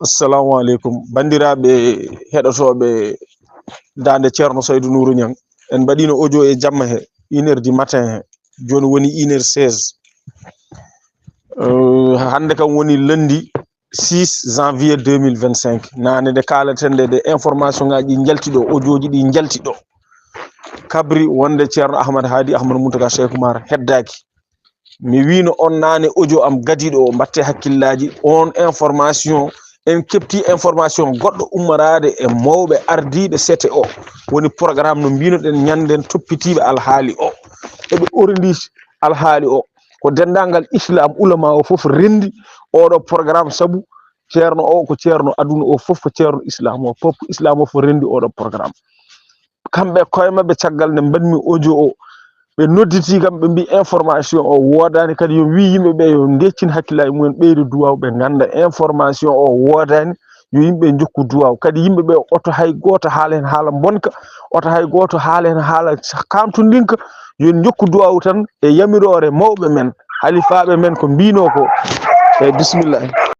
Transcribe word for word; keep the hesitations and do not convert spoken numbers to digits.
Assalamu aleykum. Banndiraaɓe heɗotooɓe Daande Ceerno Saydu Nuuru Ñaŋ, en mbaɗiino audio e jamma he, une heure du matin he, jooni woni une heure seize. Euh, hannde kam woni lundi six janvier deux mille vingt-cinq. Naane nde kaalaten nde, nde information ŋaaji ɗi njalti ɗo, audio ji ɗi njalti ɗo. Kabri wonde Ceerno Ahmad Haadi Ahmad Muntaka Cheikh Oumar heddaaki. Mi wiino on naane audio am gadiiɗo o, mbatte hakkillaaji, on information, en keɓti information goɗɗo ummoraade e mawɓe ardiiɓe C T O. Woni programme no mbiinoɗen ñanden toppitiiɓe alhaali o. Eɓe orndi alhaali o. Ko denndaangal Islam, ulama o fof renndi oɗo programme, sabu ceerno o ko ceerno aduna o fof, ko ceerno Islam o fof, ko Islam o fof renndi oɗo programme. Kamɓe koye maɓɓe, caggal nde mbaɗmi audio o, ɓe nodditi kam, ɓe mbi information o woodaani. Kadi yo wi yimɓe ɓe yo ndeccin hakkillaaji mumen, ɓeyda duwaaw, ɓe ngannda information o woodaani. Yo yimɓe njokku duwaaw. Kadi yimɓe ɓe, oto hay gooto haala heen haala mbonka, oto hay gooto haala heen haala kamtondinka. Yo njokku duwaaw tan e yamiroore mawɓe men, halifaaɓe men, ko mbino ko. E bismillah.